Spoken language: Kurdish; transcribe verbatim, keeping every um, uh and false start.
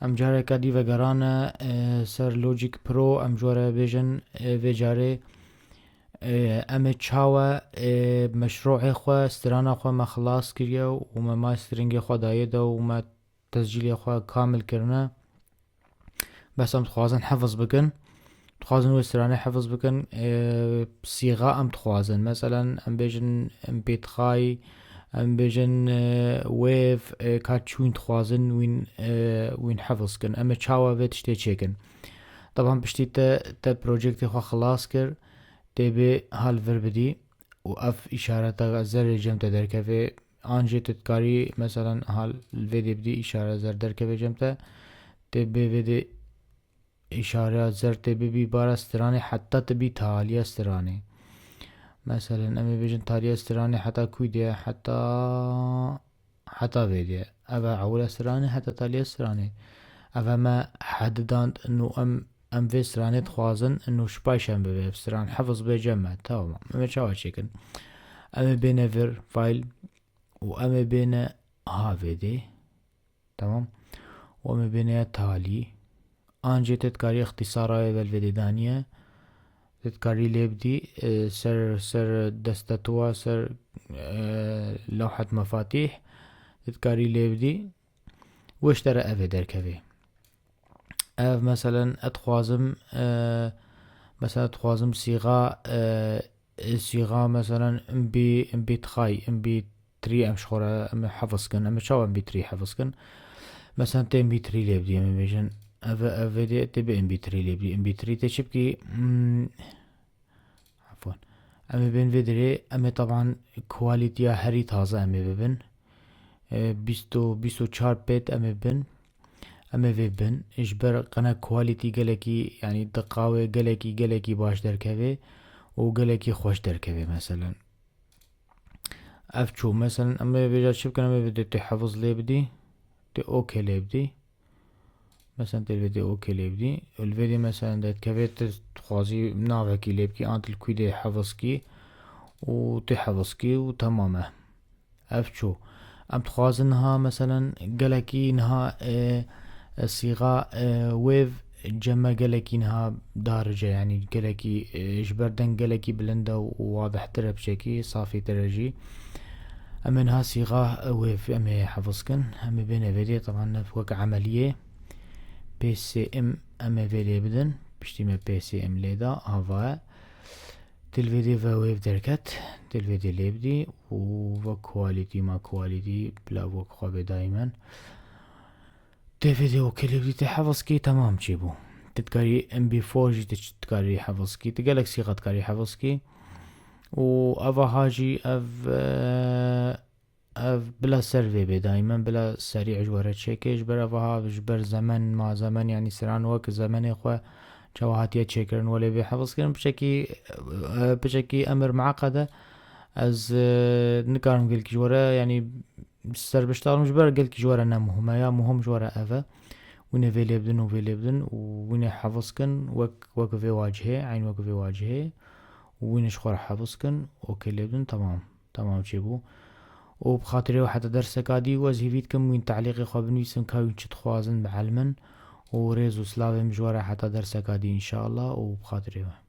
Em careke dî vegerane, e, ser Logic Pro, em ji we re bêjin, e, vê carê, e, em ê çawa, e, meşruê xwe, strana xwe me xilas kiriye û me masteringê xwe daye de û me tescîlê xwe kamil kirine. Bes em dixwazin hefiz bikin. Dixwazin wê stranê hefiz bikin. E, sîxa em dixwazin. Meselen, em bêjin M P three, em bêjin, e, Wave, e, ka çi wîn dixwazin, wîn, e, wîn hefiz kin. Em ê çawa vê tiştê çêkin? Taban piştî te, te projektê xwe xilas kir, tê bê ha li vir bidî û ev îşareta zerê cem te derkeve. An jî tu dikarî, meselen, ha li vê dê bidî îşare zer derkeve cem te. Tê bê vê dê îşareya zer tê bibî bara stranê heta tu bî taliya stranê. Meselen, em ê bêjin taliya stranê heta kû dê ye? Heta, heta vê dê ye. Ev e ewila stranê heta taliya stranê. Ev e me hedidan û em, em vê stranê dixwazin û ji paş em bibe. Ev stran hefiz be cem me. Tamam. Em ê çawa çêkin? Em ê bêne vir, file, û em ê bêne ha vê dê. Tamam. Û em ê bêne ya talî. An jî te dikarî îxtîsara wê vel vê dê daniye. Te dikarî lê bidî, e, ser, ser destetuwa, ser, e, lewhet mefatîh. Te dikarî lê bidî. Wê ji te re ev ê derkevê. Ev, meselen, ez dixwazim, e, mesela, dixwazim sîxa, e, e, sîxa, meselen, M B, M B three, M B three em ji xwe re, em ê hefiz kin. Em ê çawa M B three hefiz kin? Meselen, tê M B three lê bidî, em ê bêjin, ev, ev vê dê tê bi M B three lê bidî. M B three tê çi bikî? Hmm, Efwan. Em ê bên vê dirê, em ê taban quality-ya herî taze em ê bibin. E, bîst û, bîst û çar pêt em ê bin. Em ê vê bin. Ji ber qene quality gelekî, yanî diqa wê gelekî, gelekî baş derkeve û gelekî xweş derkeve, meselen. Ev çû. Meselen, em ê vêca çi bikin? Em ê vê dê tê hefiz lê bidî, tê OK lê bidî. Meselen, tê vê dê OK lê bidî. Li vê dê, meselen, derdikeve tu dixwazî navekî lê bikî, an tu li kû dê hefiz kî û tê hefiz kî û temam e. Ev çû. Em dixwazin niha, meselen, gelekî niha, e, e, sîxa, e, wave cem me gelekî niha daric e, yanî gelekî, e, ji ber deng gelekî bilind e û wadihtir e, piçekî safîtir e jî. Em ê niha sîxa, e, wave em ê hefiz kin. Em ê bêne vê dê, teban ev wek emeliyê. P S M em ê vê dê bidin. Piştî me P S M lê da, ava e. Tê li vê dê ve wave derket. Tê li vê dê lê bidî û ve quality ma quality bila wek xwe bê daimen. Tê vê dê OK lê bidî, tê hefiz kî, temam çêbû. Tu dikarî M B four jî tu ç-, dikarî hefiz kî. Tu gelek sîxa dikarî hefiz kî. Û eva ha jî ev, e, ev bila ser vê bê daimen, bila serî ji we re çêke. Ji ber eva ha, ji ber zemen ma zemen, yanî siran wek zemenê xwe çawa hatiye çêkirin, welê bê hefiz kirin. Piçekî, e, piçekî emir mueqed e. Ez, e, nikarim gelkî ji we re, yanî, ser biştarim ji ber gelkî ji we re ne muhim e, ya muhim ji we re ev e. Wînê vê lê bidin û vê lê bidin û wînê hefiz kin wek, wek vê wacihê, eyn wek vê wacihê û wînê ji xwe re hefiz kin, OK lê bidin, temam. Temam çêbû. Û bi xatirê we heta derseka dî, ez hêvî dikim wîn te'lîqê xwe binivîsin ka wîn çi dixwazin bielmin û rêz û silavê min ji we re heta derseka dî înşallah û bi xatirê we.